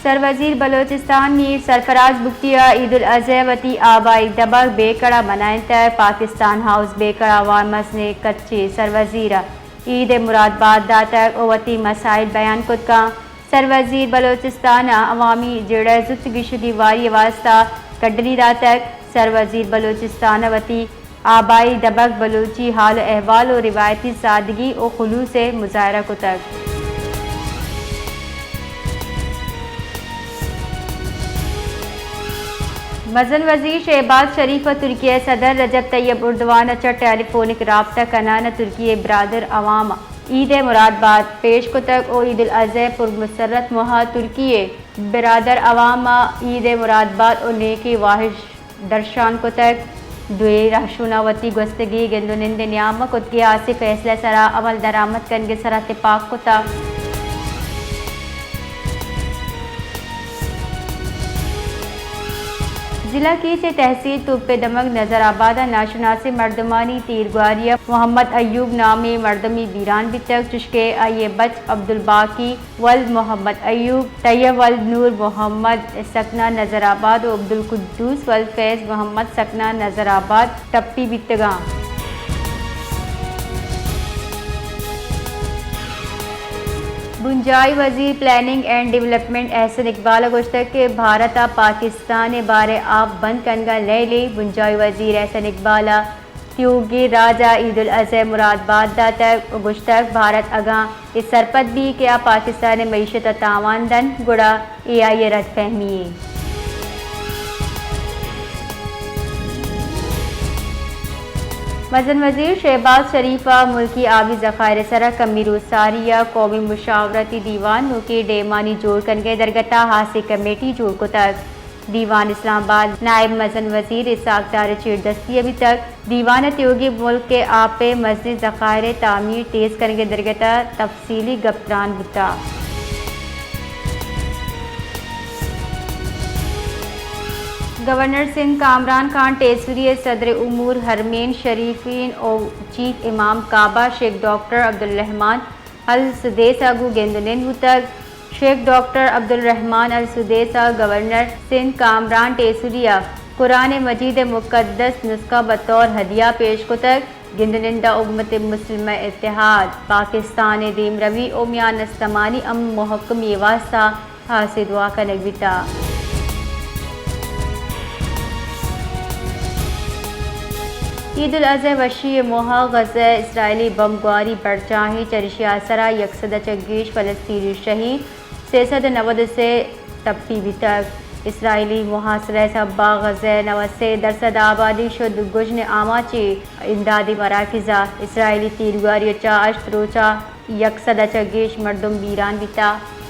سروزیر بلوچستان میر سرفراز بگٹی ءَ عید الاضحی ءَ وتی آبائی دبگ بیکڑ ءَ منائینتگ۔ پاکستان ہاؤس بیکڑ ءَ وان مزنیں کچے سروزیر ءَ عید ءِ مرادبات داتگ ءُ وتی مسائل بیان کت کنت۔ سروزیر بلوچستان ءَ عوامی جیڑہ ءِ زوت گیشگی واری ءِ واستہ کڈنی داتگ۔ سروزیر بلوچستان ءَ وتی آبائی دبگ، بلوچی حال ءُ احوال ءُ روایتی سادگی ءُ خلوص ءِ مظاہرہ کتگ۔ مزن وزیر شہباز شریف ءَ ترکیہ ءِ صدر رجب طیب اردوان ءَ چہ ٹیلی فونک رابطہ کنان ءَ ترکی ءِ برادر عوام ءَ عید ءِ مرادبات پیش کتگ ءُ عید الاضحی ءِ پرمسرت موہ ءَ ترکی ءِ برادر عوام ءَ عید ءِ مرادبات ءُ نیکی واہش درشان کتگ۔ دوئیں رہشوناں وتی گوستگیں گند ءُ نند ءِ نیام ءَ کتگیں ہاسیں فیصلہ ءِ سرا عمل درآمد کنگ ءِ سرا تپاک کتگ۔ ضلع کیچ ءِ تحصیل توپ ءِ دمگ نظر آباد ءَ ناشناسیں مردمانی تیرگواری ءَ محمد ایوب نامیں مردمے بیران بیتگ، چشکہ آئی ءِ بچ عبدالباقی ولد محمد ایوب، طیب ولد نور محمد سکنہ نظر آباد ءُ عبدالقدوس ولد فیض محمد سکنہ نظر آباد ٹپی بیتگاں۔ بنجاہی وزیر پلاننگ اینڈ ڈیولپمنٹ احسن اقبال ءَ گوشتگ کہ بھارت ءَ پاکستان ءِ بار ءِ آپ بند کنگ ءَ لیلی۔ بنجاہی وزیر احسن اقبال ءَ تیوگیں راج ءَ عید الاضحی ءِ مرادبات داتگ ءُ گوشتگ، بھارت اگاں اے سرپد بیت کہ آ پاکستان ءِ معیشت ءَ تاوان دنت، گڑا اے آئی ءِ رد فہمی یے۔ مزن وزیر شہباز شریف ءَ ملکی آبی ذخائر ءِ سرا کمی روزساری ءَ قومی مشاورتی دیوان نوکیں ڈیمانی جوڑ کنگ ءِ درگت ءَ ہاسیں کمیٹی جوڑ کتگ۔ دیوان اسلام آباد نائب مزن وزیر اسحاق ڈار ءِ چیردستی ءَ بیتگ۔ دیوان ءَ تیوگیں ملک ءِ آپ ءِ مزنیں ذخائر ءِ تعمیر تیز کنگ ءِ درگت ءَ تفصیلی گپ تران بوتگ۔ گورنر سندھ کامران خان ٹیسوری ءِ صدر امور حرمین شریفین ءُ چیف امام کعبہ شیخ ڈاکٹر عبدالرحمن السدیس ءَ گوں گند ءُ نند بوتگ۔ شیخ ڈاکٹر عبدالرحمن السدیس ءَ گورنر سندھ کامران ٹیسوری ءَ قرآن مجید ءِ مقدس نسخہ بطور ہدیہ پیش کتگ۔ گند ءُ نند ءَ امت مسلمہ ءِ اتحاد، پاکستان ءِ دیمروی ءُ میان استمانی امن ءُ مہکمی ءِ واستہ ہاسیں دعا کنگ بیتگ۔ عید الاضحی ءِ وشی ءِ موہ ءَ غزہ ءَ اسرائیلی بمبگواری برجاہیں، چریشی ءِ اثر ءَ یک سد ءَ چہ گیش فلسطینی شہید، سے سد ءُ نود ءُ سے ٹپی بیتگ۔ اسرائیلی محاصرہ ءِ سبب ءَ غزہ ءِ نود ءُ سے درسد آبادی شت، گژن ءِ آماچیں امدادی مراکز ءَ اسرائیلی تیرگواری ءَ چہ ہشت روچ ءَ یک سد ءَ چہ گیش مردم بیران بیتگ۔